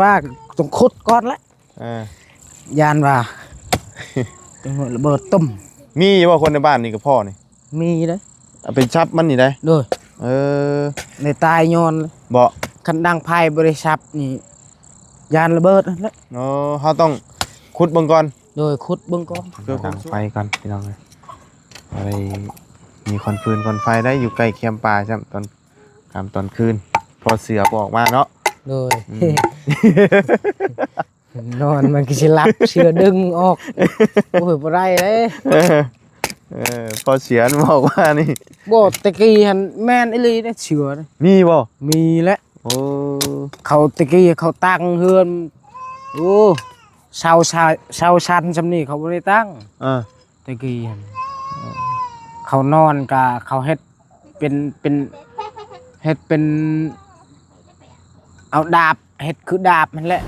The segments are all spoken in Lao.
ວ່າຕ້ອງຂຸດກ່ອນແຫຼະ ເອີ ຢ້ານວ່າ ຕ້ອງລະເບີດຕຸ້ມ. ມີຢູ່ບໍ່ຄົນໃນບ້ານນີ້ກັບພໍ່ນີ້? ມີເດ້. ເອົາໄປສັບມັນນີ້ໄດ໋. ໂດຍ. ເອີ ໄດ້ຕາຍຍ້ອນ ບໍ່? ຄັນດັງໄຟບໍ່ໄດ້ສັບນີ້ ຢ້ານລະເບີດຫັ້ນແຫຼະ. ອໍ ເຮົາຕ້ອງຂຸດເບິ່ງກ່ອນ. ໂດຍ ຂຸດເບິ່ງກ່ອນ ເພື່ອຄວາມໄຟກ່ອນ ພີ່ນ້ອງເອີຍ. ບໍ່ໄດ້ມີຄວັນຟືນຄວັນໄຟໄດ້ ຢູ່ໃກ້ແຄມປ່າຊ້ຳ ຕອນຄ່ຳຕອນຄືນ ພໍເສືອບໍ່ອອກມາເນາະ. ໂດຍ. ອືມ ນອນມັນກໍຊິຫຼັບ ເສືອດຶງອອກ. ໂອ້ຍ ບໍ່ໄດ້ເດ້. ເອີ ເອີ ພໍເສືອມັນອອກມານີ້. ບໍ່ ແຕ່ກີ້ຫັ້ນແມ່ນອີ່ຫຼີເດ້ ເສືອນະ. ມີບໍ່? ມີແຫຼະ. ໂອ້ ເຂົາແຕ່ກີ້ເຂົາຕັ້ງເຮືອນ ໂອ້ ເສົາຊາ ເສົາຊັ້ນຊ່ຳນີ້ເຂົາບໍ່ໄດ້ຕັ້ງ. ເອີ ແຕ່ກີ້ຫັ້ນ ເອີ ເຂົານອນກະເຂົາເຮັດເປັນ ເປັນ ເຮັດເປັນ ເອົາດາບ ເຮັດຄືດາບຫັ້ນແຫຼະ.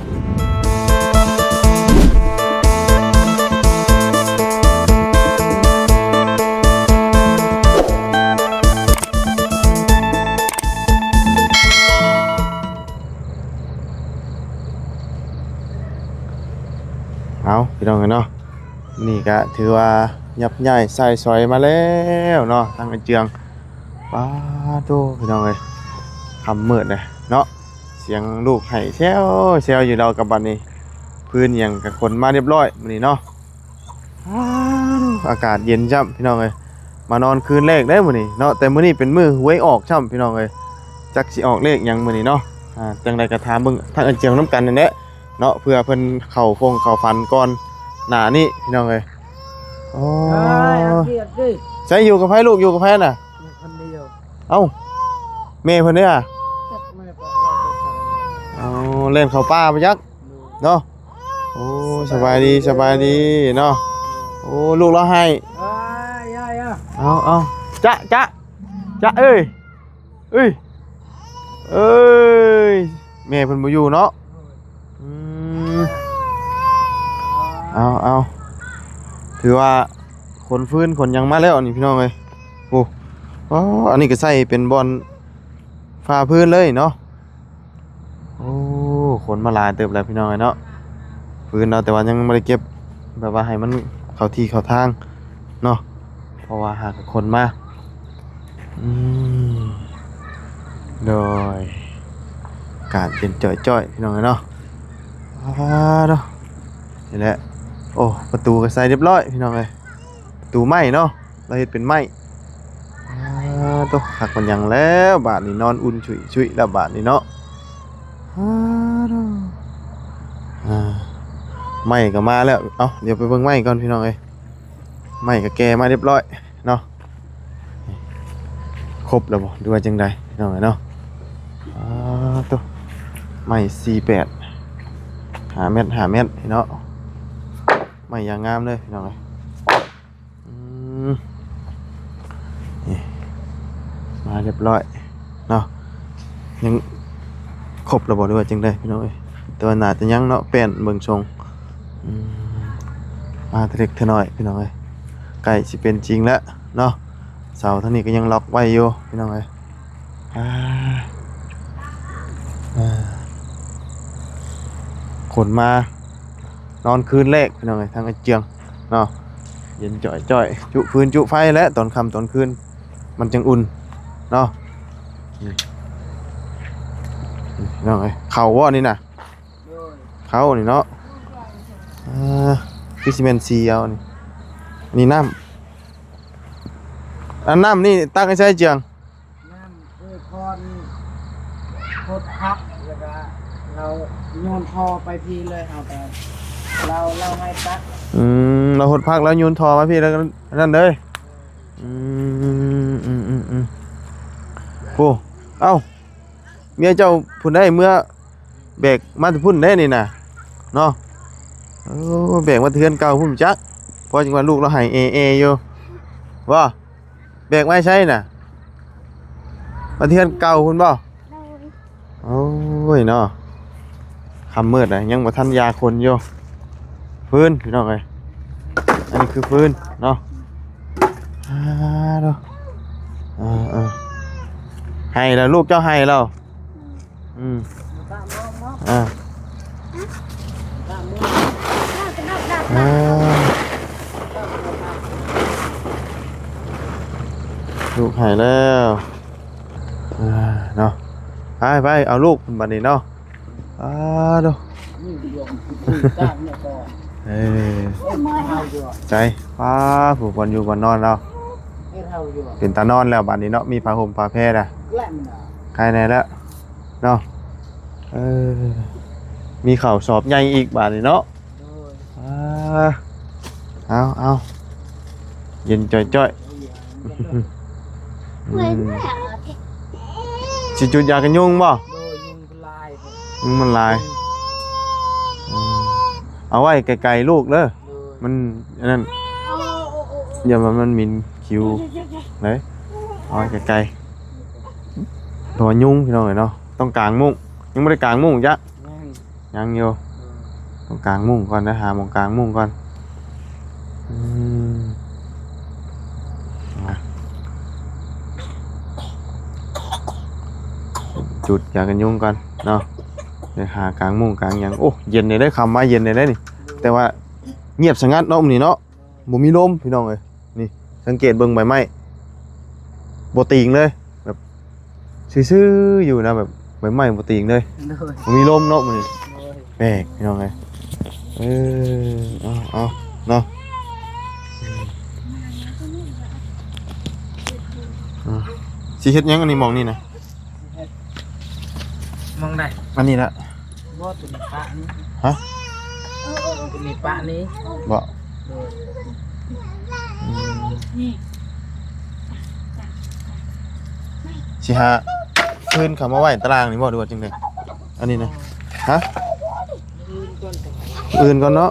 ເອົາ ພີ່ນ້ອງເອີຍເນາະ ນີ້ກະຖືວ່າຍັບຍ້າຍໃຊ້ສອຍມາແລ້ວເນາະ ທາງໄອ້ເຈືອງ. ປາໂທ້ ພີ່ນ້ອງເອີຍ ຄ່ຳມືດເດ້ເນາະ ສຽງລູກໄຫ້ແຊວແຊວຢູ່ແລ້ວ. ກັບບັດນີ້ ຟືນຫຍັງກະຂົນມາຮຽບຮ້ອຍມື້ນີ້ເນາະ. ອາ ອາກາດເຢັນຊ້ຳ ພີ່ນ້ອງເອີຍ ມານອນຄືນແລກເດ້ມື້ນີ້ເນາະ. ແຕ່ມື້ນີ້ເປັນມື້ຫວຍອອກຊ້ຳ ພີ່ນ້ອງເອີຍ ຈັກຊິອອກເລກຫຍັງມື້ນີ້ເນາະ. ອາ ຈັ່ງໃດກໍຖາມເບິ່ງທາງອາເຈີນຳກັນນັ້ນແຫຼະເນາະ ເພື່ອເພິ່ນເຂົ້າຟົງເຂົ້າຝັນກ່ອນໜ້ານີ້ ພີ່ນ້ອງເອີຍ. ໂອ້ ໃສຢູ່ກັບໃຜລູກ ຢູ່ກັບໃຜນະ? ເອົາ ແມ່ເພິ່ນເດ້ອະ? ເອົາ ແລ່ນເຂົ້າປ່າໄປຈັກເນາະ. ໂອ້ ສະບາຍດີ ສະບາຍດີເນາະ. ໂອ້ ລູກລາວໄຫ້. ເອົາ ເອົາ ຈະ ຈະ ຈະເອີຍ ເອີຍ ເອີຍ ແມ່ເພິ່ນບໍ່ຢູ່ເນາະ. ອືມ ເອົາ ເອົາ ຖືວ່າຂົນຟືນຂົນຫຍັງມາແລ້ວນີ້ ພີ່ນ້ອງເອີຍ. ໂອ້ ອໍ ອັນນີ້ກໍໃຊ້ເປັນບ່ອນຝາພື້ນເລີຍເນາະ. ໂອ້ ຂົນມາຫຼາຍເຕີບແລ້ວ ພີ່ນ້ອງເອີຍເນາະ ຟືນເນາະ. ແຕ່ວ່າຍັງບໍ່ໄດ້ເກັບ ແບບວ່າໃຫ້ມັນເຂົ້າທີ່ເຂົ້າທາງເນາະ ເພາະວ່າຫາກະຂົນມາ. ອືມ ໂດຍ ອາກາດເຢັນຈ້ອຍໆ ພີ່ນ້ອງເອີຍເນາະ. ອາ ເນາະ ນີ້ແຫຼະ. ໂອ້ ປະຕູກໍໃສ່ຮຽບຮ້ອຍ ພີ່ນ້ອງເອີຍ ປະຕູໄມ້ເນາະ ລາວເຮັດເປັນໄມ້. ອາ ໂຕ ຄັກປານຫຍັງແລ້ວບາດນີ້ ນອນອຸ່ນຊຸຍໆ ແລ້ວບາດນີ້ເນາະ. ອາ ໂຕ ອາ ໄມ້ກໍມາແລ້ວ. ເອົາ ດຽວໄປເບິ່ງໄມ້ກ່ອນ ພີ່ນ້ອງເອີຍ ໄມ້ກໍແກ່ມາຮຽບຮ້ອຍເນາະ. ຄົບແລ້ວບໍ່ ຫຼືວ່າຈັ່ງໃດ ພີ່ນ້ອງເອີຍເນາະ? ອາ ໂຕ ໄມ້ສີ່ແປດ ຫ້າແມັດ ຫ້າແມັດເນາະ. ໄມ້ຢ່າງງາມເລີຍ ພີ່ນ້ອງເອີຍ. ອືມ ນີ້ ມາຮຽບຮ້ອຍເນາະ. ຍັງຄົບແລ້ວບໍ່ ຫຼືວ່າຈັ່ງໃດ ພີ່ນ້ອງເອີຍ? ແຕ່ວ່າໜ້າຈະຍັງເນາະ ແປ້ນເບິ່ງຊົງ. ອືມ ມາເລັກເທື່ອນ້ອຍ ພີ່ນ້ອງເອີຍ ໃກ້ຊິເປັນຈິງແລ້ວເນາະ. ເສົາທາງນີ້ກໍຍັງລັອກໄວ້ຢູ່ ພີ່ນ້ອງເອີຍ. ອາ ອາ ຂົນມານອນຄືນແລກ ພີ່ນ້ອງເອີຍ ທາງໄອ້ເຈືອງເນາະ. ເຢັນຈ່ອຍໆ ຈຸຟືນຈຸໄຟແຫຼະ ຕອນຄ່ຳຕອນຄືນມັນຈັ່ງອຸ່ນເນາະ. ນີ້ ພີ່ນ້ອງເອີຍ ເຂົ້າບໍ່ນີ້ນະ? ໂດຍ ເຂົ້ານີ້ເນາະ. ອາ ຄືຊິແມ່ນສີເອົານີ້. ອັນນີ້ນ້ຳ ອັນນ້ຳນີ້ຕັກໃຫ້ໃຊ້ເຈືອງ? ນ້ຳເອີຍ ພອນ ຫົດຜັກ ແລ້ວກະລາວໂຍນທໍ່ໄປພີ້ເລີຍ. ເຮົາກະ ລາວ ລາວໃຫ້ຕັກ. ອືມ ລາວຫົດຜັກ ລາວໂຍນທໍ່ມາພີ້ ແລ້ວກະນັ້ນເລີຍ. ອືມ ອືມ ອືມ ອືມ ໂອ້ ເອົ້າ ເມຍເຈົ້າຜູ້ໃດເມືອ ແບກມາແຕ່ພຸ້ນເດ້ນີ້ນະເນາະ. ໂອ້ ແບກມາແຕ່ເຮືອນເກົ່າພຸ້ນຈັກ ເພາະຈັ່ງວ່າລູກລາວໄຫ້ແອໆຢູ່. ບໍ່ ແບກມາໃສນະ? ມາແຕ່ເຮືອນເກົ່າພຸ້ນບໍ່? ໂດຍ ໂອ້ຍເນາະ ຄ່ຳມືດແລ້ວ ຍັງບໍ່ທັນຢາຂົນຢູ່. ຟືນ ພີ່ນ້ອງເອີຍ ອັນນີ້ຄືຟືນເນາະ. ອາ ເນາະ ເອີ ເອີ ໄຫ້ແລ້ວ ລູກເຈົ້າໄຫ້ແລ້ວ. ອືມ ອາ ອ່າ ລູກໃຫ້ແລ້ວ ອ່າ ເນາະ ໄປ ໄປ ເອົາລູກບັດນີ້ເນາະ. ອ້າໂດ ເອີ ໃສ ປ້າ ຜູ້ບ່ອນຢູ່ບ່ອນນອນລາວ ເປັນຕານອນແລ້ວບາດນີ້ເນາະ ມີຜ້າຫົ່ມຜ້າແພນະ ໃກ້ແດ່ແລ້ວເນາະ. ເອີ ມີເຂົ້າສອບໃຫຍ່ອີກບາດນີ້ເນາະ. ອ່າ ເອົາ ເອົາ ເຢັນຈ່ອຍໆ. ອືມ ຊິຈູດຢາກັນຍຸງບໍ່? ໂດຍ ຍຸງມັນຫຼາຍ ຍຸງມັນຫຼາຍ. ອືມ ເອົາໄວ້ໄກໆລູກເດີ ໂດຍ ມັນອັນນັ້ນ ຢ່າວ່າມັນໝິ່ນຄິວເດ້ ເອົາໄວ້ໄກໆ ເພາະວ່າຍຸງ ພີ່ນ້ອງເອີຍເນາະ. ຕ້ອງກາງມຸ້ງ ຍັງບໍ່ໄດ້ກາງມຸ້ງຈ້ະ ຍັງ ຍັງຢູ່ ເອີ ຕ້ອງກາງມຸ້ງກ່ອນນະ ຫາໝ່ອງກາງມຸ້ງກ່ອນ. ອືມ ມາ ຈູດຢາກັນຍຸງກ່ອນເນາະ ໄປຫາກາງມຸ້ງກາງຫຍັງ. ໂອ້ ເຢັນແດ່ເດີ ຄ່ຳມາເຢັນແດ່ເດີນີ້ ແຕ່ວ່າງຽບສະຫງັດເນາະ ມື້ນີ້ເນາະ ບໍ່ມີລົມ ພີ່ນ້ອງເອີຍ. ນີ້ ສັງເກດເບິ່ງໃບໄມ້ ບໍ່ຕີງເລີຍ ແບບຊື່ໆຢູ່ນະ ແບບໃບໄມ້ບໍ່ຕີງເລີຍ ໂດຍ ບໍ່ມີລົມເນາະມື້ນີ້ ໂດຍ ແປກ ພີ່ນ້ອງເອີຍ. ເອີ ເອົາ ເອົາເນາະ ອືມ ອ່າ ຊິເຮັດຫຍັງອັນນີ້ ໝ່ອງນີ້ນະ? ໝ່ອງໃດ? ອັນນີ້ລະ ບໍ່ ຕົວນີ້ປະນີ້ ຮະ? ຕົວນີ້ປະນີ້ ບໍ່? ໂດຍ ອືມ ຊິຫາຟືນເຂົ້າມາໄວ້ຕາລ່າງນີ້ບໍ່ ຫຼືວ່າຈັ່ງໃດ? ອັນນີ້ນະ ຮະ? ອື່ນກ່ອນເນາະ.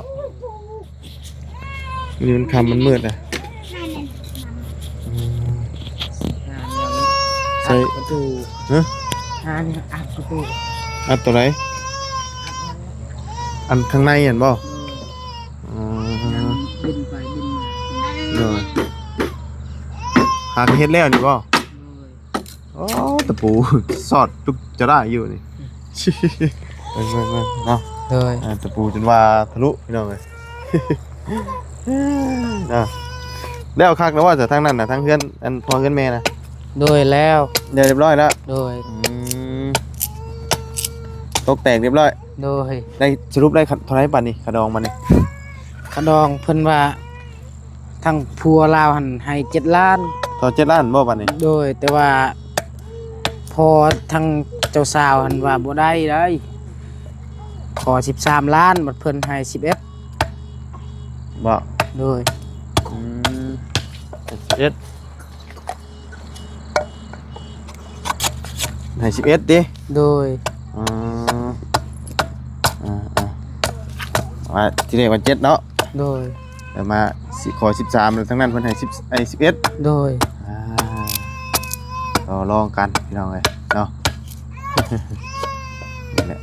ນີ້ມັນຄ່ຳມັນມືດນະ ອືມ ຫາແນວນີ້ ໃສ່ ອັດປະຕູ ຮະ? ຫາແນວອັດປະຕູ ອັດຕົວໃດ? ອັດ ອັນຂ້າງໃນຫັ້ນບໍ່? ເອີ ອໍ ຍັງບິນໄປບິນມາ ໂດຍ ຫາກະເຮັດແລ້ວນີ້ບໍ່? ໂດຍ ໂອ້ ຕະປູສອດຈຸກຈະໄດ້ຢູ່ນີ້ ເບິ່ງໆໆເນາະ ໂດຍ ອ່າ ຕະປູຈົນວ່າທະລຸ ພີ່ນ້ອງເອີຍ ເນາະ. ແລ້ວຄັກແລ້ວວ່າຈະທາງນັ້ນນະ ທາງເຮືອນ ອັນພໍ່ເຮືອນແມ່ນະ? ໂດຍ ແລ້ວ ແລ້ວຮຽບຮ້ອຍແລ້ວ ໂດຍ ອືມ ຕົກແຕກຮຽບຮ້ອຍ ໂດຍ ໄດ້ ສະຫຼຸບໄດ້ເທົ່າໃດບາດນີ້ ຄ່າດອງບາດນີ້? ຄ່າດອງເພິ່ນວ່າ ທາງຜົວລາວຫັ້ນໃຫ້ເຈັດລ້ານ ຕໍ່ເຈັດລ້ານບໍ່ບາດນີ້? ໂດຍ ແຕ່ວ່າພໍທາງເຈົ້າສາວຫັ້ນວ່າບໍ່ໄດ້ເດ້ ຂໍສິບສາມລ້ານ ບັດເພິ່ນໃຫ້ສິບເອັດ ບໍ່? ໂດຍ ອືມ ສິບເອັດ ໃຫ້ສິບເອັດຕິ? ໂດຍ ອໍ ອ່າໆ ວ່າທີແລກວ່າເຈັດເນາະ ໂດຍ ແລ້ວມາຊິຂໍສິບສາມ ແລ້ວທາງນັ້ນເພິ່ນໃຫ້ສິບ ໃຫ້ສິບເອັດ ໂດຍ ອ່າ ຕໍ່ລອງກັນພີ່ນ້ອງເອີຍເນາະ ນີ້ແຫຼະ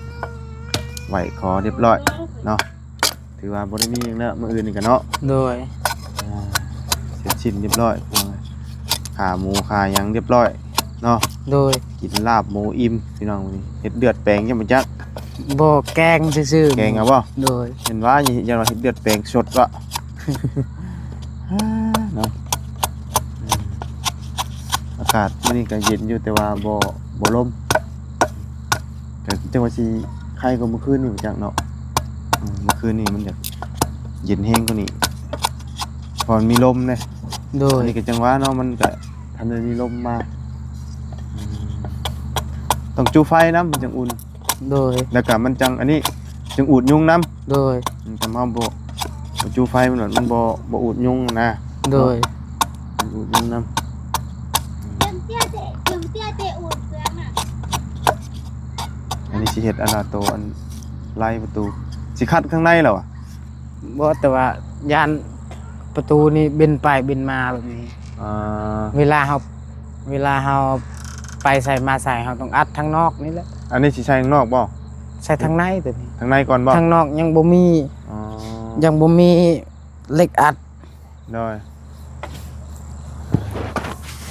ໄຫວ້ຂໍຮຽບຮ້ອຍເນາະ ຖືວ່າບໍ່ໄດ້ມີຫຍັງແລ້ວ ມື້ອື່ນນີ້ກະເນາະ ໂດຍ ອ່າ ເສັດສິ້ນຮຽບຮ້ອຍ ຂ້າໝູຂ້າຫຍັງຮຽບຮ້ອຍເນາະ ໂດຍ ກິນລາບໝູອີ່ມພີ່ນ້ອງ ມື້ນີ້ເຮັດເລືອດແປງຈັ່ງບໍ່ຈັກ ບໍ່ ແກງຊື່ໆ ແກງເອົາບໍ່? ໂດຍ ເຫັນວ່າ ຢ້ານວ່າເຮັດເລືອດແປງສົດວະ ເນາະ ອາກາດມື້ນີ້ກະເຢັນຢູ່ ແຕ່ວ່າບໍ່ ບໍ່ລົມ ກະຈັ່ງວ່າຊິໄຄກວ່າມື້ຄືນນີ້ບໍ່ຈັກເນາະ ອືມ ມື້ຄືນນີ້ມັນຢາກເຢັນແຮງກວ່ານີ້ ເພາະມັນມີລົມເດ້ ໂດຍ ອັນນີ້ກະຈັ່ງວ່າເນາະ ມັນກະທັນໄດ້ມີລົມມາ ອືມ ຕ້ອງຈູ່ໄຟນຳມັນຈັ່ງອຸ່ນ ໂດຍ ແລ້ວກະມັນຈັ່ງ ອັນນີ້ ຈຶ່ງອູດຍຸງນຳ ໂດຍ ອືມ ຄັນເຮົາບໍ່ ບໍ່ຈູ່ໄຟມັນ ມັນບໍ່ ບໍ່ອູດຍຸງນະ ໂດຍ ມັນອູດຍຸງນຳ ອັນນີ້ຊິເຮັດອັນນ່າໂຕ ອັນໄລ່ປະຕູ ຊິຂັດຂ້າງໃນແລ້ວຫວາ? ບໍ່ ແຕ່ວ່າຢ້ານປະຕູນີ້ບິນໄປບິນມາແບບນີ້ ອ່າ ເວລາເຮົາ ເວລາເຮົາໄປໃສມາໃສ ເຮົາຕ້ອງອັດທາງນອກນີ້ແຫຼະ ອັນນີ້ຊິໃສ່ທາງນອກບໍ່? ໃສ່ທາງໃນໂຕນີ້ ທາງໃນກ່ອນບໍ່? ທາງນອກຍັງບໍ່ມີ ອໍ ຍັງບໍ່ມີເຫຼັກອັດ ໂດຍ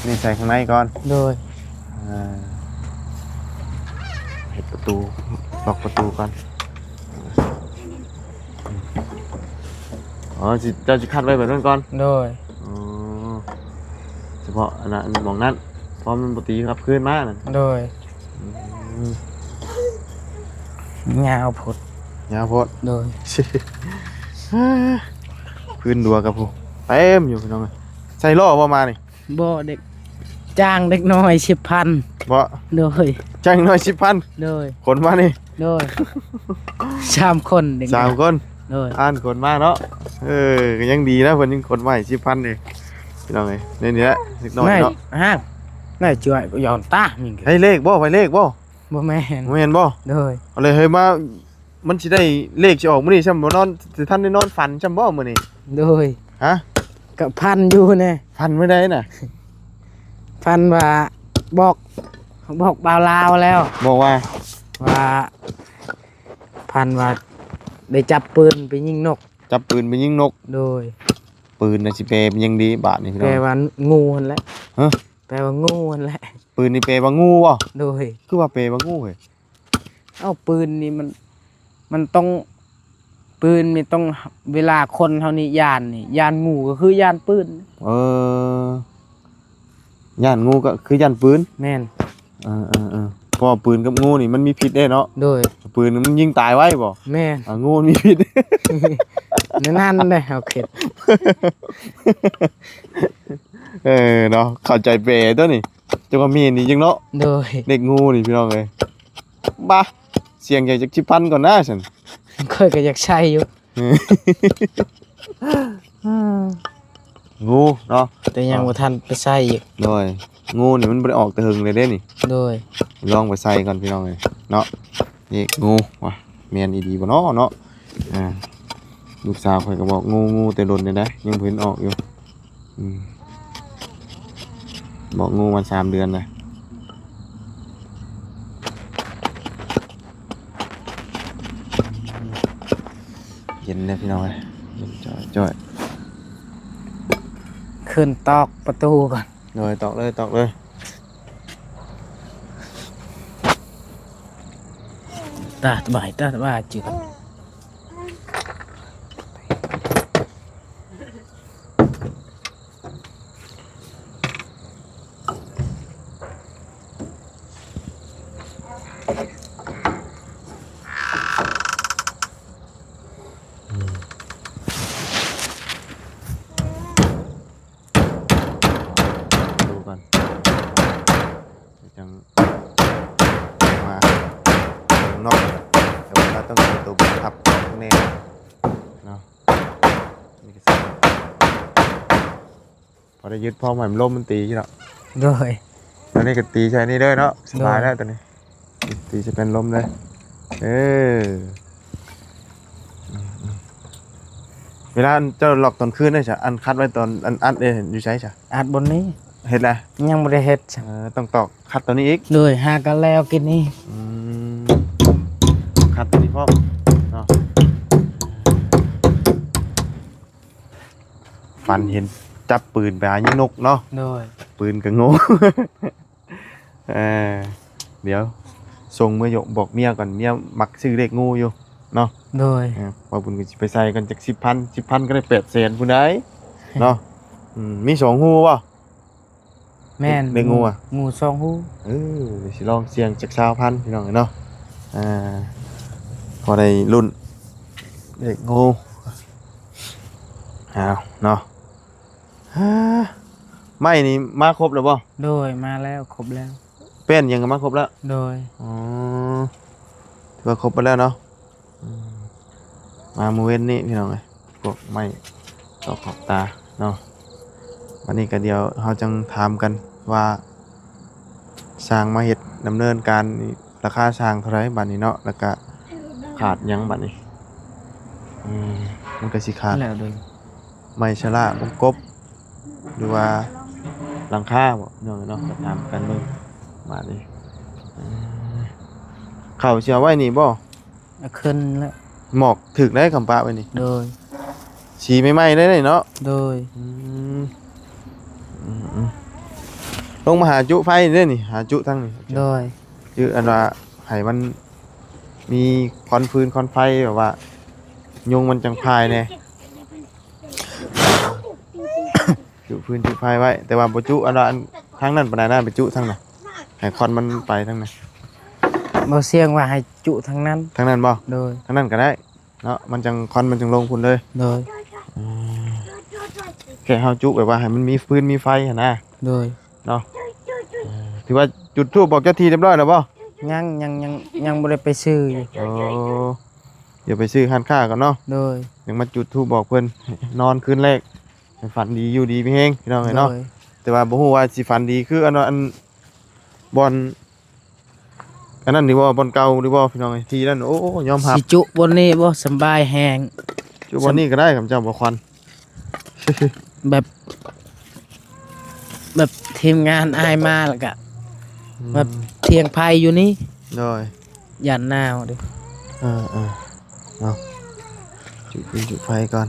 ນີ້ໃສ່ຂ້າງໃນກ່ອນ ໂດຍ ອ່າ ເຮັດປະຕູ ລັອກປະຕູກ່ອນ. ອໍ ຊິ ເຈົ້າຊິຂັດໄວ້ແບບນັ້ນກ່ອນ? ໂດຍ. ອໍ ສະເພາະອັນນັ້ນ ໝ່ອງນັ້ນ ເພາະມັນບໍ່ຕີກັບຄືນມານັ້ນ. ໂດຍ. ອືມ ຍາວໂພດ. ຍາວໂພດ. ໂດຍ. ພື້ນດັວກັບຜູ້ ເຕັມຢູ່ພີ່ນ້ອງເອີຍ. ໃສ່ລໍ້ບໍ່ມານີ້? ບໍ່ ເດັກ ຈ້າງເດັກນ້ອຍສິບພັນ. ບໍ່? ໂດຍ. ຈ້າງເດັກນ້ອຍສິບພັນ? ໂດຍ. ຂົນມານີ້? ໂດຍ. ສາມຄົນເດັກນ້ອຍ ສາມຄົນ. ໂດຍ. ອ່ານຂົນມາເນາະ. ເອີ ກໍຍັງດີນະ ເພິ່ນຍັງຂົນມາໃຫ້ສິບພັນເດ້ ພີ່ນ້ອງເອີຍ. ໃນນີ້ແຫຼະເດັກນ້ອຍເນາະ. ນາຍ ນາຍຈວຍກໍຍ້ອນຕາມີ. ໃຫ້ເລກບໍ່? ໃຫ້ເລກບໍ່? ບໍ່ແມ່ນ. ບໍ່ແມ່ນບໍ່? ໂດຍ. ເອົາເລີຍ ເຮີ້ຍ ມາ ມັນຊິໄດ້ເລກຊິອອກມື້ນີ້ຊ້ຳບໍ່ນອນ ຊິທັນໄດ້ນອນຝັນຊ້ຳບໍ່ມື້ນີ້? ໂດຍ. ຮະ? ກໍຝັນຢູ່ແນ່. ຝັນມື້ໃດນະ? ຝັນວ່າບອກ ບອກບ່າວລາວແລ້ວ. ບອກວ່າ? ວ່າ ຝັນວ່າໄດ້ຈັບປືນໄປຍິງນົກ. ຈັບປືນໄປຍິງນົກ? ໂດຍ. ປືນນະຊິແປເປັນຫຍັງດີບາດນີ້ພີ່ນ້ອງ? ແປວ່າງູຫັ້ນແຫຼະ. ຮະ? ແປວ່າງູຫັ້ນແຫຼະ. ປືນນີ້ແປວ່າງູບໍ່? ໂດຍ. ຄືວ່າແປວ່າງູເຮີ້ຍ? ເອົ້າ ປືນນີ້ມັນ ມັນຕ້ອງ ປືນນີ້ຕ້ອງ ເວລາຄົນເຮົານີ້ຢ້ານນີ້ ຢ້ານງູກໍຄືຢ້ານປືນ. ເອີ ຢ້ານງູກໍຄືຢ້ານປືນ. ແມ່ນ. ເອີໆໆ ເພາະວ່າປືນກັບງູນີ້ມັນມີພິດເດ້ເນາະ. ໂດຍ. ປືນມັນຍິງຕາຍໄວບໍ່? ແມ່ນ. ອາ ງູມັນມີພິດ. ແນວນັ້ນເດ້ ເຮົາຄິດ. ເອີເນາະ ເຂົ້າໃຈແປຕົວນີ້ ຈັກວ່າແມ່ນອີ່ຫຍັງເນາະ. ໂດຍ. ເລກງູນີ້ພີ່ນ້ອງເອີຍ ບາ ສ່ຽງໃສ່ຈັກສິບພັນກ່ອນນະຊັ້ນ. ຂ້ອຍກໍຢາກໃສ່ຢູ່ ງູເນາະ ແຕ່ຍັງບໍ່ທັນໄປໃສ່ອີກ. ໂດຍ. ງູນີ້ມັນບໍ່ໄດ້ອອກແຕ່ເຫິງເລີຍເດ້ນີ້. ໂດຍ. ລອງໄປໃສ່ກ່ອນພີ່ນ້ອງເອີຍເນາະ. ເລກງູ ວ່າແມ່ນອີ່ດີບໍ່ເນາະເນາະ. ອ່າ ລູກສາວຂ້ອຍກໍບອກງູ ງູແຕ່ດົນແລ້ວນະ ຍັງບໍ່ເຫັນອອກຢູ່. ອືມ ບອກງູມາສາມເດືອນແລ້ວ. ເຢັນເດ້ພີ່ນ້ອງເອີຍ ເຢັນຈ້ອຍໆ. ຂຶ້ນຕອກປະຕູກ່ອນ. ໂດຍ ຕອກເລີຍ ຕອກເລີຍ. ຕາສະບາຍ ຕາສະບາຍ ຈື່ກັນ. ອືມ ດູກ່ອນ ຈັ່ງມາເບິ່ງເນາະ. ແຕ່ວ່າເຮົາຕ້ອງໃຊ້ໂຕບັງຄັບແນ່ເນາະ. ນີ້ກໍຊິ ພໍໄດ້ຍຶດ ພໍໃຫ້ມັນລົມມັນຕີເນາະ. ໂດຍ. ຕອນນີ້ກໍຕີໃສ່ນີ້ເລີຍເນາະ ສະບາຍແລ້ວ ໂດຍ ຕອນນີ້ ຕີໃສ່ແຜ່ນລົມເລີຍ. ເອີ ເວລາເຈົ້າລັອກຕອນຄືນໄດ້ຊະ ອັນຂັດໄວ້ຕອນອັນອັດເດ້ ຢູ່ໃສຊະ? ອັດບ່ອນນີ້. ເຮັດແລ້ວ? ຍັງບໍ່ໄດ້ເຮັດຊະ. ເອີ ຕ້ອງຕອກ ຂັດຕົວນີ້ອີກ. ໂດຍ. ຫາກະແລ້ວກິນນີ້. ອືມ ຂັດຕົວນີ້ພ້ອມເນາະ. ຝັນເຫັນຈັບປືນໄປຫາຍິງນົກເນາະ. ໂດຍ. ປືນກະໂງ່. ເອີ ດຽວສົ່ງເມືອບອກເມຍກ່ອນ ເມຍມັກຊື້ເລກງູຢູ່ເນາະ. ໂດຍ. ເອີ ວ່າບຸນກໍຊິໄປໃສ່ກັນຈັກສິບພັນ ສິບພັນກໍໄດ້ແປດແສນພຸ້ນໃດ໋ເນາະ. ອືມ ມີສອງຮູບໍ່? ແມ່ນ ເລກງູອະ ງູສອງຮູ. ເອີ ຊິລອງສ່ຽງຈັກຊາວພັນ ພີ່ນ້ອງເອີຍເນາະ. ອ່າ ພໍໄດ້ລຸ້ນເລກງູ. ອ້າວ ເນາະ. ຮາ ໄມ້ນີ້ມາຄົບແລ້ວບໍ່? ໂດຍ ມາແລ້ວ ຄົບແລ້ວ. ແປ້ນຫຍັງກໍມາຄົບແລ້ວ? ໂດຍ. ອໍ ຖືວ່າຄົບໝົດແລ້ວເນາະ. ອືມ ມາມື້ເວັນນີ້ພີ່ນ້ອງເອີຍ ພວກໄມ້ຕອກຂອບຕາເນາະ. ບັດນີ້ກໍດຽວເຮົາຈັ່ງຖາມກັນວ່າ ຊ່າງມາເຮັດດຳເນີນການນີ້ ລາຄາຊ່າງເທົ່າໃດບັດນີ້ເນາະ ແລ້ວກະຂາດຫຍັງບັດນີ້? ອືມ ມັນກໍຊິຂາດ ແລ້ວໂດຍ ໄມ້ຊະລະວົງກົບ ຫຼືວ່າຫຼັງຄາບໍ ພີ່ນ້ອງເນາະ. ກໍຖາມກັນເບິ່ງບາດນີ້. ເອີ ເຂົ້າຊິເອົາໄວ້ນີ້ບໍ? ເອົາຂຶ້ນແລ້ວ ໝອກຖືກໄດ໋ຄຳປະໄວ້ນີ້. ໂດຍ. ສີໃໝ່ໆ ໄດ້ເນາະ. ໂດຍ. ອືມ ອືມໆ ລົງມາຫາຈຸໄຟເດ້ນີ້ ຫາຈຸທາງນີ້. ໂດຍ. ຈຸອັນວ່າໃຫ້ມັນມີຄວັນຟືນຄວັນໄຟ ແບບວ່າຍຸງມັນຈັ່ງພາຍແດ່. ຈຸຟືນຈຸໄຟໄວ້ ແຕ່ວ່າບໍ່ຈຸອັນວ່າອັນທາງນັ້ນປານໃດນະ ໄປຈຸທາງນັ້ນ ໃຫ້ຄວັນມັນໄປທາງນັ້ນ. ບໍ່ ສຽງວ່າໃຫ້ຈຸທາງນັ້ນ. ທາງນັ້ນບໍ່? ໂດຍ. ທາງນັ້ນກໍໄດ້ເນາະ ມັນຈັ່ງ ຄວັນມັນຈັ່ງລົງພຸ້ນເລີຍ. ໂດຍ. ອືມ ແຄ່ເຮົາຈຸແບບວ່າໃຫ້ມັນມີຟືນມີໄຟຫັ້ນນະ. ໂດຍ. ເນາະ ເອີ ຖືວ່າຈຸດທູບບອກເຈົ້າທີ່ຮຽບຮ້ອຍແລ້ວບໍ່? ຍັງ ຍັງ ຍັງ ຍັງບໍ່ໄດ້ໄປຊື້ຢູ່. ໂອ້ ດຽວໄປຊື້ຮ້ານຄ້າກ່ອນເນາະ. ໂດຍ. ຍັງມາຈຸດທູບບອກເພິ່ນ ນອນຄືນແລກໃຫ້ຝັນດີ ຢູ່ດີມີແຮງ ພີ່ນ້ອງເອີຍເນາະ. ໂດຍ. ແຕ່ວ່າບໍ່ຮູ້ວ່າຊິຝັນດີຄືອັນ ອັນບ່ອນ ອັນນັ້ນດີບໍ່ ບ່ອນເກົ່າດີບໍ່ ພີ່ນ້ອງເອີຍ ທີ່ນັ້ນ. ໂອ້ ຍອມຮັບ ຊິຈຸບ່ອນນີ້ບໍ່ ສຳບາຍແຮງ. ຈຸບ່ອນນີ້ກໍໄດ້ ຄັນເຈົ້າບໍ່ຄວັນ ແບບ ແບບທີມງານອ້າຍມາ ແລ້ວກະ ອືມ ແບບຖຽງໄຟຢູ່ນີ້. ໂດຍ. ຢ້ານໜາວເດ້. ເອີໆ ເອົາ ຈຸ ຈຸໄຟກ່ອນ.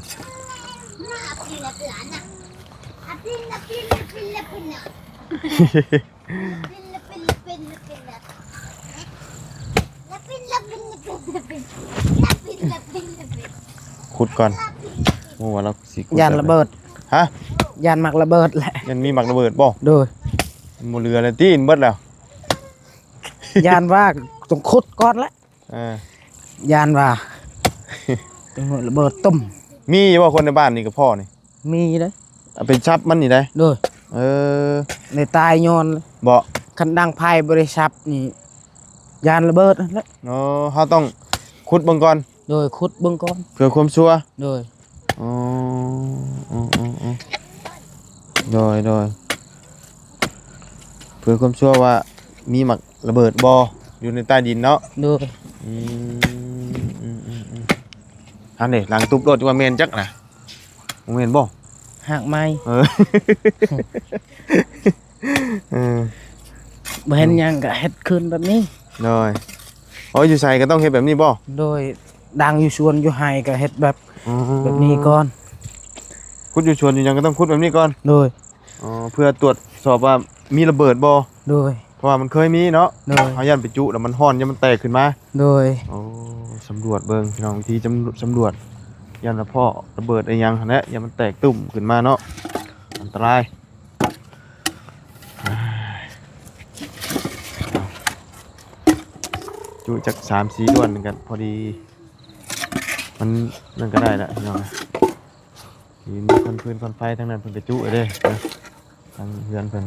ຂຸດກ່ອນ ໂອ້ ວ່າລາວຊິຂຸດ ຢ້ານລະເບີດ. ຮະ? ຢ້ານໝາກລະເບີດແຫຼະ. ຢ້ານມີໝາກລະເບີດບໍ່? ໂດຍ. ບໍ່ເຫຼືອແລ້ວຕິ ເບິດແລ້ວ. ຢ້ານວ່າຕ້ອງຂຸດກ່ອນແຫຼະ. ເອີ ຢ້ານວ່າ ຕ້ອງລະເບີດຕຸ້ມ. ມີຢູ່ບໍ່ ຄົນໃນບ້ານນີ້ກັບພໍ່ນີ້? ມີເດ້. ເອົາໄປສັບມັນນີ້ໄດ໋. ໂດຍ. ເອີ ໄດ້ຕາຍຍ້ອນບໍ່? ຄັນດັງໄຟບໍ່ໄດ້ສັບນີ້ ຢ້ານລະເບີດຫັ້ນແຫຼະ. ອໍ ເຮົາຕ້ອງຂຸດເບິ່ງກ່ອນ. ໂດຍ. ຂຸດເບິ່ງກ່ອນ ເພື່ອຄວາມຊົວ. ໂດຍ. ອໍ ໂດຍໆ ເພື່ອຄວາມຊົວວ່າມີໝາກລະເບີດບໍ່ ຢູ່ໃນໃຕ້ດິນເນາະ. ໂດຍ. ອືມ ອືມໆໆ ຫັ້ນເດ້ ຫຼັງຕຸບໂລດ ວ່າແມ່ນຈັກນະ ບໍ່ແມ່ນບໍ່? ຮາກໄມ້. ເອີ ເອີ ບໍ່ເຫັນຫຍັງກໍເຮັດຄືນແບບນີ້. ໂດຍ. ໂອ້ ຢູ່ໃສກໍຕ້ອງເຮັດແບບນີ້ບໍ່? ໂດຍ. ດັງຢູ່ສວນຢູ່ໄຮ່ກໍເຮັດແບບ ອໍ ແບບນີ້ກ່ອນ. ຂຸດຢູ່ສວນຢູ່ຫຍັງກໍຕ້ອງຂຸດແບບນີ້ກ່ອນ. ໂດຍ. ອໍ ເພື່ອຕວດສອບວ່າມີລະເບີດບໍ່? ໂດຍ. ເພາະວ່າມັນເຄີຍມີເນາະ. ໂດຍ. ເຮົາຢ້ານໄປຈຸແລ້ວມັນຮ້ອນ ຢ້ານມັນແຕກຂຶ້ນມາ. ໂດຍ. ໂອ້ ສຳຫຼວດເບິ່ງພີ່ນ້ອງ ວິທີສຳ ສຳຫຼວດ ຢ້ານລະເພາະລະເບີດອີ່ຫຍັງຫັ້ນແຫຼະ ຢ້ານມັນແຕກຕຸ້ມຂຶ້ນມາເນາະ ອັນຕະລາຍ. ຈຸຈັກສາມສີ່ດ້ວນກັນພໍດີ ມັນນັ້ນກໍໄດ້ລະພີ່ນ້ອງ. ມີຄວັນຟືນຄວັນໄຟ ທາງນັ້ນເພິ່ນກໍຈຸເດ້ ທາງເຮືອນເພິ່ນ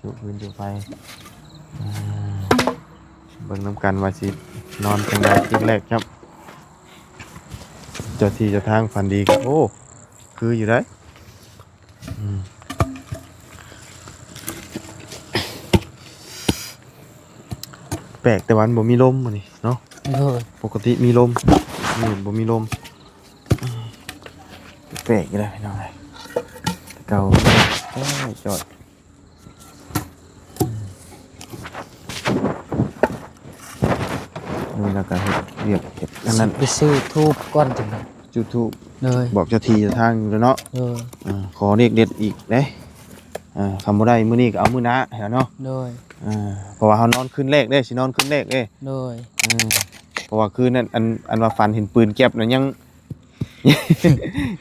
ຈຸຟືນຈຸໄຟ. ອ່າ ເບິ່ງນຳກັນວ່າຊິນອນຈັ່ງໃດຄືນແລກຄັບ. ເຈົ້າທີ່ເຈົ້າທາງຝັນດີກໍ ໂອ້ ຄືຢູ່ໄດ໋. ອືມ ແປກແຕ່ວ່າມັນບໍ່ມີລົມມື້ນີ້ເນາະ. ໂດຍ. ປົກກະຕິມີລົມ ມື້ນີ້ບໍ່ມີລົມ. ແປກຢູ່ເດ້ພີ່ນ້ອງເອີຍ ແຕ່ເກົ່າ ໂອ້ຍ ຈອດ. ນີ້ລະກະເຮັດວຽກເຮັດອັນນັ້ນ ໄປຊື້ທູບກ່ອນຈັ່ງໃດ ຈຸທູບ. ໂດຍ. ບອກເຈົ້າທີ່ເຈົ້າທາງຢູ່ແລ້ວເນາະ. ໂດຍ. ອ່າ ຂໍເລກເດັດອີກເດ້. ອ່າ ຄັນບໍ່ໄດ້ມື້ນີ້ກໍເອົາມື້ໜ້າເນາະ. ໂດຍ. ອ່າ ເພາະວ່າເຮົານອນຄືນແລກເດ້ ຊິນອນຄືນແລກເດ້. ໂດຍ. ເອີ ເພາະວ່າຄືນັ້ນ ອັນ ອັນວ່າຝັນເຫັນປືນແກັບນະ ຍັງ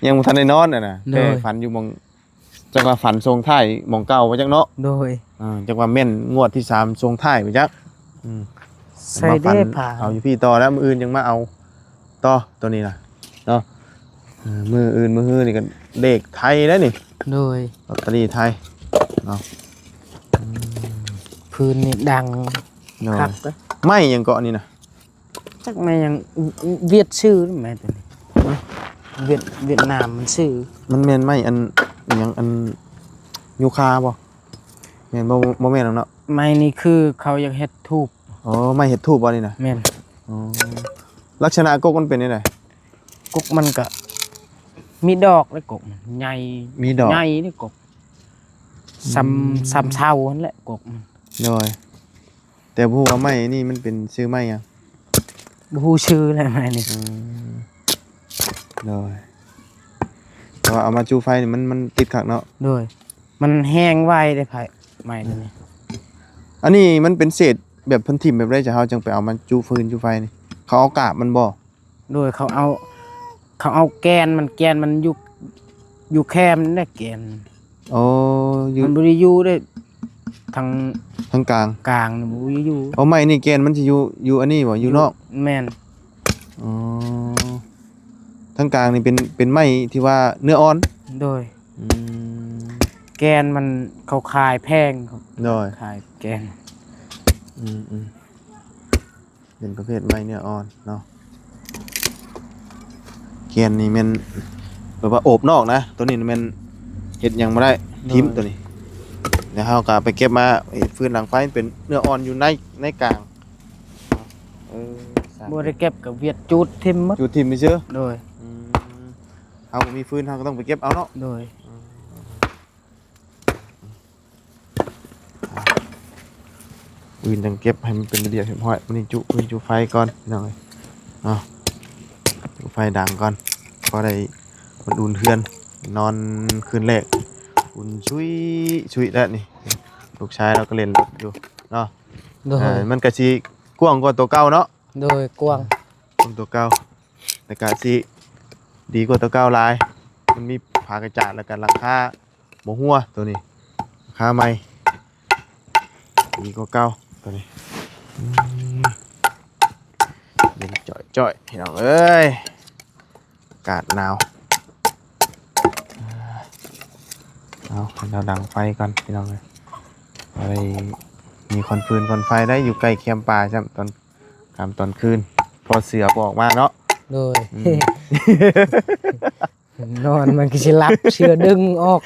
ຍັງບໍ່ທັນໄດ້ນອນຫັ້ນນະ. ໂດຍ. ແຕ່ຝັນຢູ່ໝ່ອງ ຈັກວ່າຝັນສົ່ງທ້າຍໝ່ອງເກົ່າບໍ່ຈັກເນາະ. ໂດຍ. ອ່າ ຈັກວ່າແມ່ນງວດທີສາມສົ່ງທ້າຍບໍ່ຈັກ. ອືມ ໃສ່ເດ້ ມາຝັນ ເອົາຢູ່ພີ້ຕໍ່ແລ້ວ ມື້ອື່ນຍັງມາເອົາຕໍ່ໂຕນີ້ນະເນາະ. ເອີ ມື້ອື່ນມື້ຮືນີ້ກໍເລກໄທແລ້ວນີ້. ໂດຍ. ລອດເຕີຣີໄທເນາະ. ອືມ ພື້ນນີ້ດັງ. ໂດຍ. ຄັກເດ້. ໄມ້ຫຍັງເກາະນີ້ນະ? ຈັກແມ່ນຫຍັງ ຫວຽດຊື່ແມ່ນໂຕນີ້. ຫວຽດ ຫວຽດນາມມັນຊື່. ມັນແມ່ນໄມ້ອັນ ອີຫຍັງ ອັນ ຢູຄາບໍ່? ແມ່ນບໍ່? ບໍ່ແມ່ນດອກເນາະ. ໄມ້ນີ້ຄືເຂົາຢາກເຮັດທູບ. ອໍ ໄມ້ເຮັດທູບບໍ່ນີ້ນະ? ແມ່ນ. ອໍ ລັກສະນະກົກມັນເປັນແນວໃດ? ກົກມັນກະມີດອກເດ້ ກົກມັນໃຫຍ່. ມີດອກ. ໃຫຍ່ເດ້ກົກ. ສ່ຳ ອືມ ສ່ຳເສົາຫັ້ນແຫຼະກົກມັນ. ໂດຍ. ແຕ່ບໍ່ຮູ້ວ່າໄມ້ນີ້ມັນເປັນຊື່ໄມ້ຫຍັງ? ບໍ່ຮູ້ຊື່ແຫຼະໄມ້ນີ້. ອືມ ໂດຍ. ແຕ່ວ່າເອົາມາຈູໄຟນີ້ມັນ ມັນຕິດຄັກເນາະ. ໂດຍ. ມັນແຫ້ງໄວເດ້ໄມ້ ໄມ້ໂຕນີ້. ອັນນີ້ມັນເປັນເສດແບບເພິ່ນຖິ້ມແບບໃດ ຈະ ເຮົາຈັ່ງໄປເອົາມາຈູຟືນຈູໄຟນີ້? ເຂົາເອົາກາບມັນບໍ່? ໂດຍ. ເຂົາເອົາ ເຂົາເອົາແກ່ນມັນ ແກ່ນມັນຢູ່ ຢູ່ແຄມນີ້ແຫຼະແກ່ນ. ໂອ້ ຢູ່ ມັນບໍ່ໄດ້ຢູ່ເດ້ ທາງ ທາງກາງ ກາງນີ້ບໍ່ໄດ້ຢູ່. ໂອ້ ໄມ້ນີ້ແກ່ນມັນຊິຢູ່ ຢູ່ອັນນີ້ບໍ່? ຢູ່ນອກ. ແມ່ນ. ອໍ ທາງກາງນີ້ເປັນ ເປັນໄມ້ທີ່ວ່າເນື້ອອ່ອນ. ໂດຍ. ອືມ ແກ່ນມັນເຂົາຂາຍແພງ. ໂດຍ. ຂາຍແກ່ນ. ອືມໆ ເປັນປະເພດໄມ້ເນື້ອອ່ອນເນາະ. ແກ່ນນີ້ແມ່ນແບບວ່າໂອບນອກນະ ໂຕນີ້ແມ່ນເຮັດຫຍັງບໍ່ໄດ້. ໂດຍ. ຖິ້ມໂຕນີ້ ແລ້ວເຮົາກໍໄປເກັບມາເຮັດຟືນດັງໄຟ ເປັນເນື້ອອ່ອນຢູ່ໃນ ໃນກາງ. ເອີ ບໍ່ໄດ້ເກັບ ກໍຫວຽດຈູດຖິ້ມໝົດ. ຈູດຖິ້ມຊື່. ໂດຍ. ອືມ ເຮົາບໍ່ມີຟືນ ເຮົາກໍຕ້ອງໄປເກັບເອົາເນາະ. ໂດຍ. ອືມ ອື່ນຈັ່ງເກັບໃຫ້ມັນເປັນລະບຽບຮຽບຮ້ອຍ. ມື້ນີ້ຈຸຟືນຈຸໄຟກ່ອນ ພີ່ນ້ອງເອີຍເນາະ. ຈຸໄຟດັງກ່ອນ ພໍໄດ້ ມັນອຸ່ນເຮືອນ ນອນຄືນແລກ ອຸ່ນຊຸຍໆ ແລ້ວນີ້. ລູກຊາຍລາວກໍເລ່ນລົດຢູ່ເນາະ. ໂດຍ. ເອີ ມັນກໍຊິກວ້າງກວ່າໂຕເກົ່າເນາະ. ໂດຍ. ກວ້າງ ກວ້າງກວ່າໂຕເກົ່າ ແລ້ວກໍຊິດີກວ່າໂຕເກົ່າຫຼາຍ. ມັນມີຜ້າກະຈາດ ແລ້ວກໍຫຼັງຄາບໍ່ຮົ່ວໂຕນີ້ ຫຼັງຄາໃໝ່ ດີກວ່າເກົ່າໂຕນີ້. ອືມ ເຢັນຈ່ອຍໆ ພີ່ນ້ອງເອີຍ ອາກາດໜາວ. ເອົາ ເຮົາດັງໄຟກ່ອນ ພີ່ນ້ອງເອີຍ ບໍ່ໄດ້ມີຄວັນຟືນຄວັນໄຟໄດ້ ຢູ່ໃກ້ແຄມປ່າຊ້ຳ ຕອນຄ່ຳຕອນຄືນ ພໍເສືອບໍ່ອອກມາເນາະ. ໂດຍ. ອືມ ນອນມັນກໍຊິຫຼັບ ເສືອດຶງອອກ.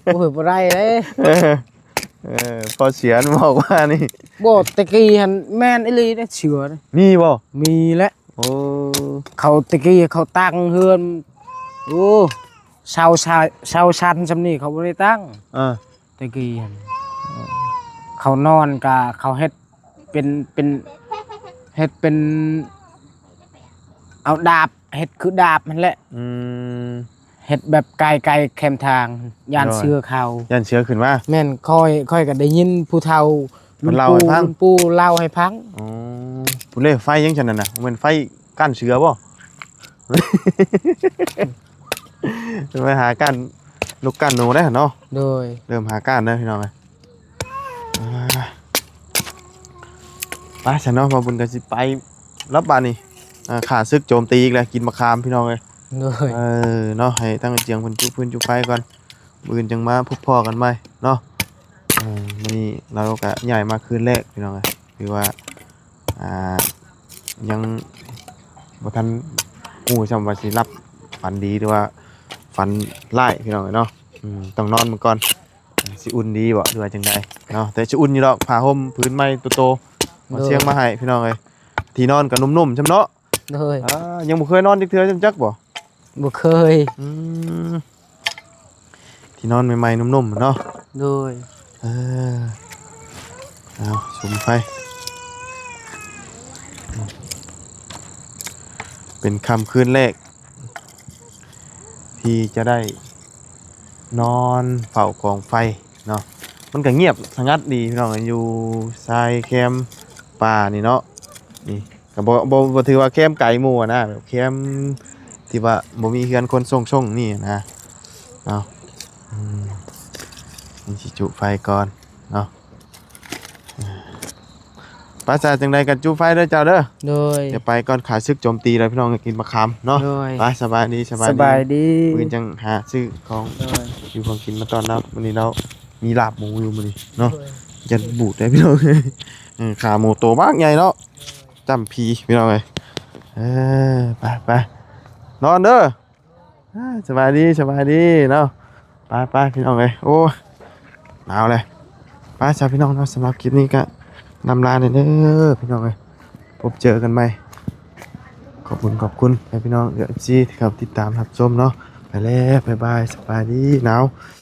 ໂອ້ຍ ບໍ່ໄດ້ເດ້. ເອີ ພໍເສືອມັນອອກມານີ້. ບໍ່ ແຕ່ກີ້ຫັ້ນແມ່ນອີ່ຫຼີເດ້ ເສືອ. ມີບໍ່? ມີແຫຼະ. ໂອ້ ເຂົາແຕ່ກີ້ເຂົາຕັ້ງເຮືອນ ໂອ້ ເສົາຊາ ເສົາຊັ້ນຊ່ຳນີ້ເຂົາບໍ່ໄດ້ຕັ້ງ. ເອີ ແຕ່ກີ້ຫັ້ນ ເຂົານອນກະເຂົາເຮັດເປັນ ເປັນ ເຮັດເປັນ ເອົາດາບ ເຮັດຄືດາບຫັ້ນແຫຼະ. ອືມ ເຮັດແບບໄກໆ ແຄມທາງ ຢ້ານ ໂດຍ ເສືອເຂົ້າ ຢ້ານເສືອຂຶ້ນມາ. ແມ່ນ ຂ້ອຍ ຂ້ອຍກໍໄດ້ຍິນຜູ້ເຖົ້າ ເພິ່ນເລົ່າໃຫ້ຟັງ ລຸງປູ່ເລົ່າໃຫ້ຟັງ. ອໍ ພຸ້ນເດ້ ໄຟຫຍັງຊັ້ນນັ້ນນະ ແມ່ນໄຟກັ້ນເສືອບໍ່? ໄປຫາກ້ານນົກກ້ານໜູໄດ້ເນາະ. ໂດຍ. ເລີ່ມຫາກ້ານເດີພີ່ນ້ອງເອີຍ. ອ່າ ໄປຊັ້ນເນາະ ບ່າວບຸນກໍຊິໄປແລ້ວບາດນີ້. ອ່າ ຂ້າສຶກໂຈມຕີອີກແລ້ວ ກິນມະຂາມພີ່ນ້ອງເອີຍ. ໂດຍ. ເອີ ເນາະ ໃຫ້ທາງອາຈຽງເພິ່ນຈຸຟືນຈຸໄຟກ່ອນ ມື້ອື່ນຈັ່ງມາພົບພໍ້ກັນໃໝ່ເນາະ. ເອີ ມື້ນີ້ລາວກໍຍ້າຍມາຄືນແລກພີ່ນ້ອງເອີຍ ຖືວ່າ ອ່າ ຍັງບໍ່ທັນຮູ້ຊ້ຳວ່າຊິຫຼັບຝັນດີ ຫຼືວ່າຝັນຮ້າຍພີ່ນ້ອງເອີຍເນາະ. ອືມ ຕ້ອງນອນເບິ່ງກ່ອນ ຊິອຸ່ນດີບໍ່ ຫຼືວ່າຈັ່ງໃດເນາະ. ແຕ່ຊິອຸ່ນຢູ່ດອກ ຜ້າຫົ່ມຜືນໃໝ່ໂຕໆ ໝໍ ໂດຍ ຊຽງມາໃຫ້ພີ່ນ້ອງເອີຍ. ທີ່ນອນກໍນຸ່ມໆ ຊ້ຳເນາະ. ໂດຍ. ອ່າ ຍັງບໍ່ເຄີຍນອນຈັກເທື່ອ ຈຳຈັກບໍ່? ບໍ່ເຄີຍ. ອືມ ທີ່ນອນໃໝ່ໆ ນຸ່ມໆ ເນາະ. ໂດຍ. ເອີ ເອົາ ສຸມໄຟ. ເປັນຄ່ຳຄືນແລກທີ່ຈະໄດ້ນອນເຝົ້າກອງໄຟເນາະ. ມັນກໍງຽບສະຫງັດດີພີ່ນ້ອງ ຢູ່ຊາຍແຄມປ່ານີ້ເນາະ. ນີ້ ກໍບໍ່ ບໍ່ ບໍ່ຖືວ່າແຄມໄກໝູ່ນະ ແບບແຄມທີ່ວ່າບໍ່ມີເຮືອນຄົນຊົງໆນີ້ນະ. ເອົາ ອືມ ມັນຊິຈຸໄຟກ່ອນເນາະ. ໄປຊະ ຈັ່ງໃດກໍຈຸໄຟເດີເຈົ້າເດີ. ໂດຍ. ດຽວໄປກ່ອນ ຂ້າສຶກໂຈມຕີແລ້ວພີ່ນ້ອງ ກິນມະຂາມເນາະ. ໂດຍ. ໄປ ສະບາຍດີ ສະບາຍດີ ສະບາຍດີ. ມື້ຈັ່ງຫາຊື້ຂອງ ໂດຍ ຢູ່ຂອງກິນມາຕ້ອນຮັບ. ມື້ນີ້ເນາະ ມີລາບໝູຢູ່ມື້ນີ້ເນາະ. ໂດຍ. ຢ້ານບູດໄດ໋ພີ່ນ້ອງ. ເອີ ຂາໝູໂຕບັກໃຫຍ່ເນາະ. ຈ້ຳຜີພີ່ນ້ອງເອີຍ. ເອີ ໄປ ໄປ ນອນເດີ. ອ່າ ສະບາຍດີ ສະບາຍດີເນາະ. ໄປ ໄປ ພີ່ນ້ອງເອີຍ. ໂອ້ຍ ໜາວເລີຍ. ໄປຊະພີ່ນ້ອງເນາະ. ສຳລັບຄລິບນີ້ກໍລ່ຳລາແດ່ເດີພີ່ນ້ອງເອີຍ. ພົບເຈີກັນໃໝ່. ຂອບຄຸນ ຂອບຄຸນໃຫ້ພີ່ນ້ອງ ເອັຟຊີ ທີ່ເຂົ້າມາຕິດຕາມຮັບຊົມເນາະ. ໄປແລ້ວ ບາຍບາຍ ສະບາຍດີ. ໜາວ.